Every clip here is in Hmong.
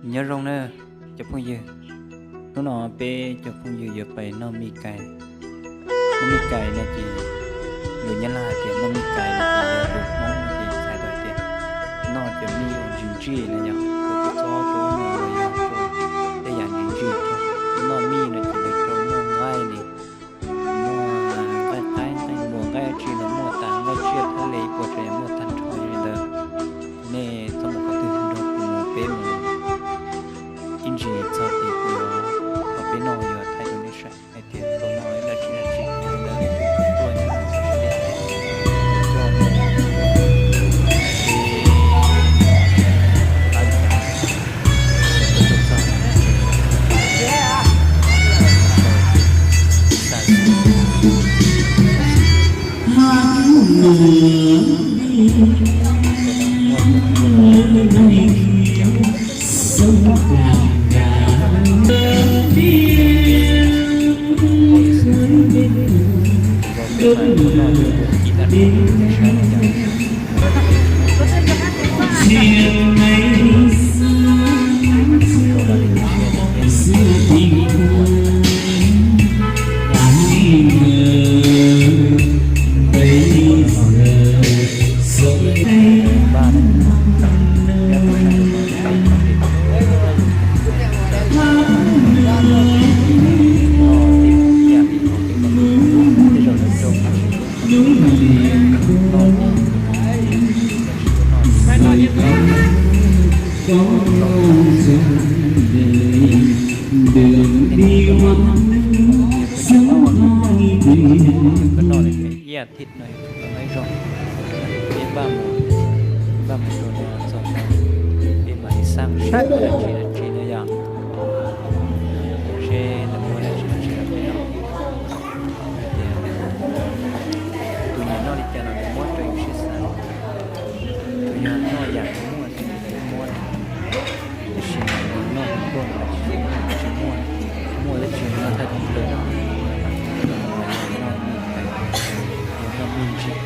Nyob zoo na cov phooj ywg, hnub no peb cov phooj ywg yuav pais noj mij kais. Noj mij kais no ces lus Nyab Laj hais tias noj mij kais no ces yog lus Hmoob no ces txhais tau tias noj cov mij uas ntsim ntsim no yom, rau kua txob rau ub no los yog rau tej yam ntsim ntsim rau. Noj mij no ces lawv rau muaj nqaij ne, muaj nqaij qaib nqaij npua nqaij dab tsi los muaj tas, nqaij tsiaj thiab li puas tseem muaj tag nrho li ntawd. Nej txhob mus qhov twg, nrog kuv mus peb mus ib ntsis txog tim kuv, qhov peb noj yuav thaij rau nej saib hais tias tau noj dab tsi dab tsi li ntawd, nej tus tuaj nyob no txog sab tid. Ib as thiv no yus tsis tau noj zoo, peb npaj mus, npaj mus rau no txog no, peb mam li xaj seb muaj dab tsi dab tsi no yom, seb nws muaj dab tsi dab tsi rau peb noj. Hais tias tus nyiam noj li cas los nws muab rau yus siab xav, tus yog noj yam nws muaj ces nws muab. Tab sis noj hauv tuaj mas tsis muaj, tsis muaj, muaj tab sis noj thaij thaum ntawd no, noj mij kais, noj mij ntsim.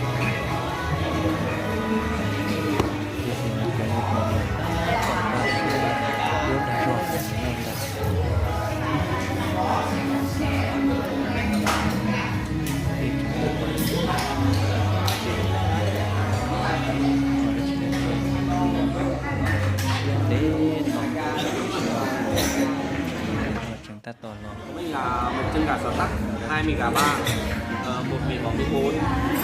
Tiam sis mas cov yus tus no kom npaj siab yuav dag zog noj ntawd. Siab ntev no, tseem tab tom los. Một chân gà xào tắc, hai mươi gà ba, ờ, một mì bò mì cuốn,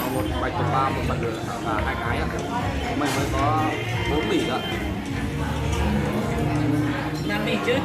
ờ, một bạch tuộc ba, một bạch lửa và hai cái ạ. Của mình mới có bốn mì ạ. Năm mì chứ.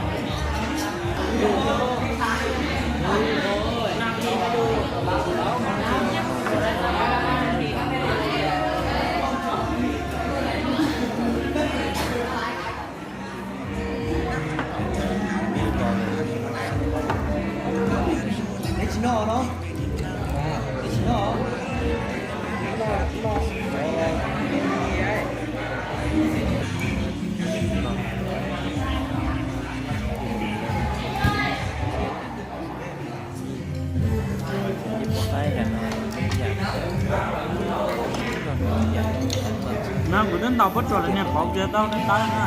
No kuv twb ntaus pob tsuas lawm niag pauv kiag tau nej tawb na.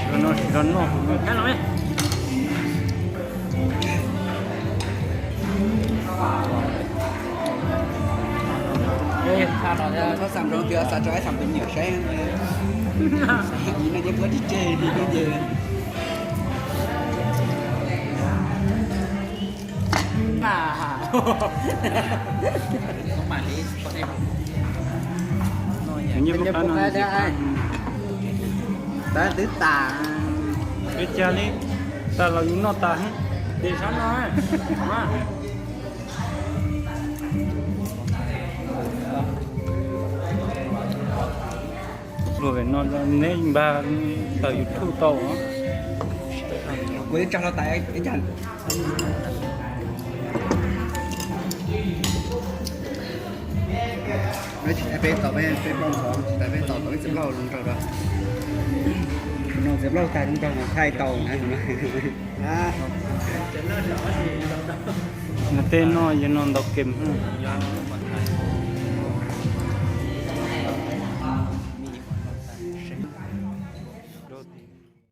Siv rau noj, siv rau noj. Txhob xav ntsoov tias xav tso ib xav pem nyuam saib, nej thiaj muab tsis tseg li ces. Nyiaj pub qab no, tab twb tas. Peb cag li, tas los yus noj tas. Tim sab no. Luag pem no neb npag tawm YouTube tau. Kuv ib tsa hlo tas ib cas. Peb tau peb peb plaub ntxhov, peb tau tau ib txiv plaub nrog rau. Noj txiv plaub tag nrog thaij tau na. Tej no yog no ntau kem.